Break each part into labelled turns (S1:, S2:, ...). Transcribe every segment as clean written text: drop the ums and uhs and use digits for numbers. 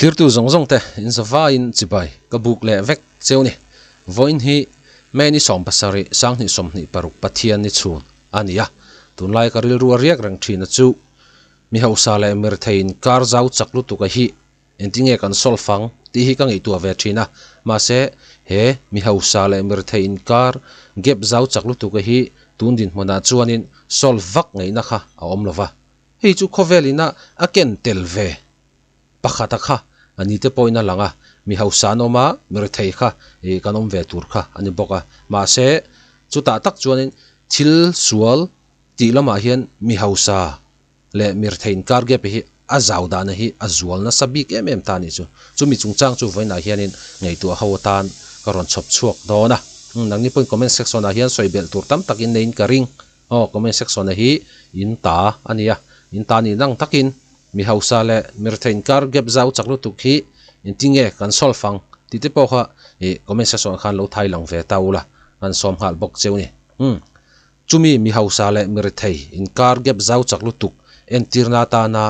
S1: Thirtu zawng zawng te in zavaiin chibai ka buk leh vek cheu ni. Vawiin hi May ni 70 2026 Pathian ni chhun a ni a. Tunlai ka rilru a riak reng thin a chu mi hausa leh mirtheiin kar zau chak lutuk a hi Engtinge kan solve ang tih hi ka ngaihtuah ve thin a, mahse he mi hausa leh mirthei inkar gap zau chak lutuk hi tun dinhmunah chuanin solve vak ngaihna kha a awm lo va. Hei chu khawvel ina a ken tel ve pakhata kha a ni te pawhin a lang a, mi hausa an awm a, mirthei kha ih kan awm ve tur kha a ni bawk a. Mahse chutah tak chuanin thil sual tih lamah hian mi hausa leh mirthei inkar gap hi a zau dahna hi a zual nasa bik em em ta a nih chu. Chumi chungchang chu vawiinah hianin ngaihtuah ho atan ka rawn chhawp chhuak dawn a. Nangni pawhin comment section ah hian sawi belh tur tam tak in neiin ka ring. Aw comment section a hi in ta a nia. In ta nih nang takin mi hausa leh mirthei inkar gap zau chak lutuk hi engtinge kan solve ang tih te pawh kha ih comment section ah khan lo thai lang ve ta ula kan sawm nghal bawk cheu ni. Umm. Chumi mi hausa leh mi rethei inkar gap zau chak lutuk entirna atana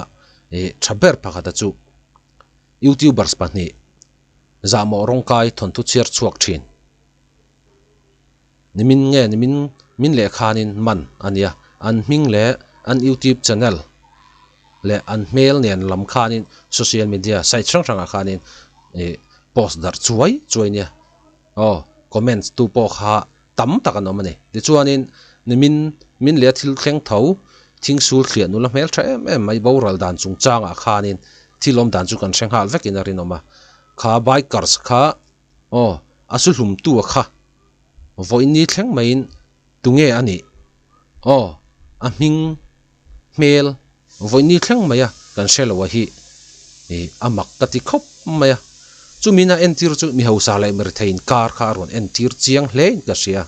S1: tha ber pakhata chu YouTubers pahnih zahmawh rawngkai thawnthu chhiar chhuak thin. Nimin nge nimin min leh khanin man a nia, an hming leh an YouTube channel leh an hmel nen lam khanin social media site hrang hrangah khanin post darh chuai chuai nia. Aw comments tu pawh kha tam tak an awm a ni. Tichuanin nimin min leh a thil thleng tho thingsul thliah nula hmel tha em em mai boral dan chungchangah khanin thil awm dan chu kan hre nghal vekin a rinawm a. Kha bikers kha aw a su hlumtu a kha vawiin thleng maiin tunge a nih aw a hming hmel vawiin thleng mai a kan hre lo a hi ih a mak ka ti khawp mai a chumi na entir chu mi hausa leh mirthei in kar kha a rawn entir chiang hle in ka hria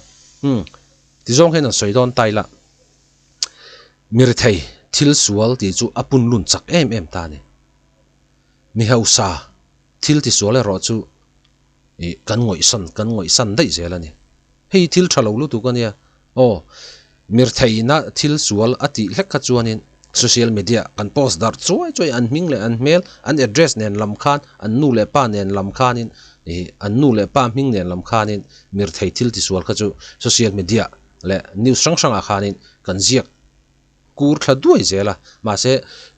S1: umm tizawng hian an sawi dawn ta ila mirthei thil sual tih chu a pun lun chak em em ta a ni mi hausa thil tisual erawh chu ih kan ngawihsan kan ngawihsan daih zel a ni. Hei thil tha lo lutuk a nia. Aw, mirtheihna thil sual a tih hlek kha chuanin social media kan post darh chuai chuai an hming leh an hmel, an address nen lam khan, an nu leh pa nen lam khanin ih an nu leh pa hming nen lam khanin mirthei thil tisual kha chu social media leh news hrang hrangah khanin kan ziak Kur thla duai zel a, mahse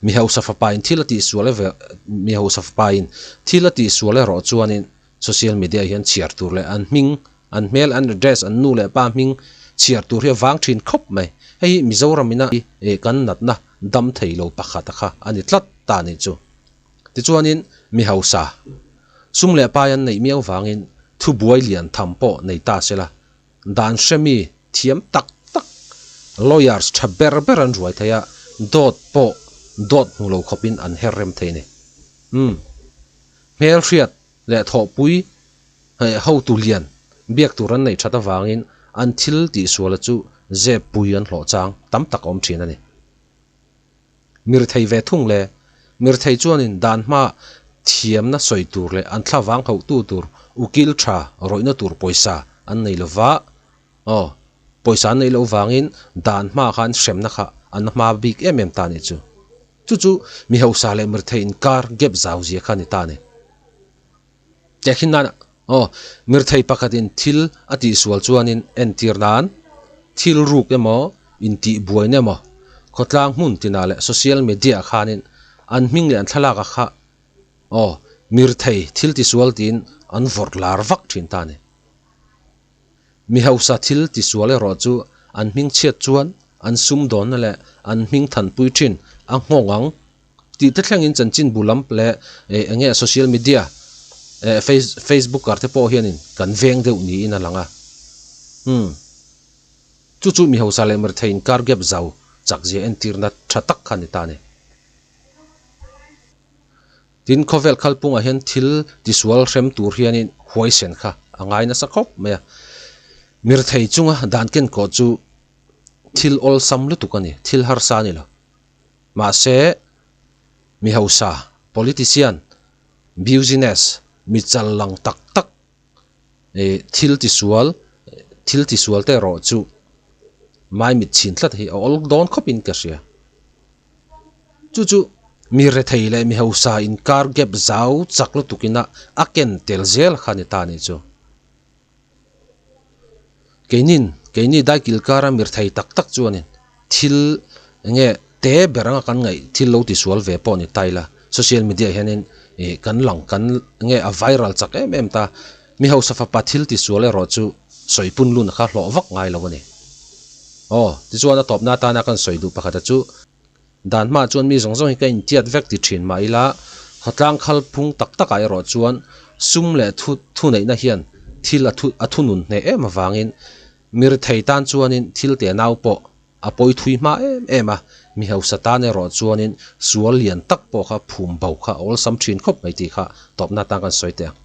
S1: mi hausa fapain thil a tihsual e mi hausa fapain thil a tihsual erawh chuanin social media hian chhiar tur leh an hming, an hmel, an address, an nu leh pa hming chhiar tur hi a vang thin khawp mai. Hei hi Mizoram ina kan natna dam thei lo pakhat a kha a ni tlat ta a nih chu. Tichuanin mi hausa sum leh pai an neih miau vangin thubuai lian tham pawh nei ta sela Dan hremi thiam tak tak lawyers tha ber ber an ruai thei a, dawt pawh dawt hmu lo khawpin an her rem thei a ni. Umm. Hmelhriat leh thawhpui hotu lian biak tur an neih that avangin an thil tihsuala chu zep pui an hlawh chang tam tak a awm thin a ni. Mirthei ve thung le. Mirthei chuanin dan hma thiamna sawi tur leh an thlavang hauhtu tur ukil tha rawihna tur pawisa an nei lo va, aw, pawisa an neih loh vangin dan hma khan hremna kha an hma bik em em ta a nih chu. Chu chu mi hausa leh mirthei inkar gap zau zia kha a ni ta a ni. Tehkhin nan, aw, mirthei pakhatin thil a tihsual chuanin entir nan thil ruk emaw, intihbuaina emaw, khawtlang hmun tinah leh social media ah khanin an hming leh an thlalak ah kha, aw, mirthei thil tisual tiin an vawrh lar vak thin ta a ni. Mi hausa thil tisual erawh chu an hming chhiat chuan an sumdawnna leh an hming thanpui thin a nghawng ang tih te thlengin chanchinbu lam leh eng nge social media facebooker te pawh hianin kan veng deuh niin a lang a. Umm. Chu chu mi hausa leh mirthei inkar gap zau chakzia entirna tha tak kha a ni ta a ni. Tin, khawvel khalpungah hian thil tisual hrem tur hianin huaisen kha a ngai nasa khawp mai a. Mirthei chunga dan kenkawh chu thil awlsam lutuk a ni, thil harsa a ni lo. Mahse, mi hausa, politician, business, mi chal lang tak tak thil tisual, thil tisual te erawh chu maimit chhin tlat hi a awl dawn khawpin ka hria. Chu chu Mi rethei leh mi hausa inkar gap zau chak lutuk ina a ken tel zel kha a ni ta anih chu. Keinin, keini daikil kara mirthei tak tak chuanin thil enge te ber anga kan ngaih thil lo tisual ve pawh ni ta ila, social media hianin ih kan lang kan nge a viral chak em em ta. Mi hausa fapa thil tisual erawh chu sawi pun lun kha hlawh vak ngai lo a ni. Aw, tichuan a tawpna atana kan sawi duh pakhata chu Dan hmaah chuan mi zawng zawng hi ka intiat vek ti thin mah ila, khawtlang khal phung tak takah erawh chuan sum leh thu thuneihna hian thil a thu a thunun hneh em avangin mi rethei tan chuanin thil te nau pawh a pawi thui hma em em a, mi hausa tan erawh chuanin sual lian tak pawh kha phum bo kha a awlsam thin khawp mai tih kha tawpna atan kan sawi teh ang.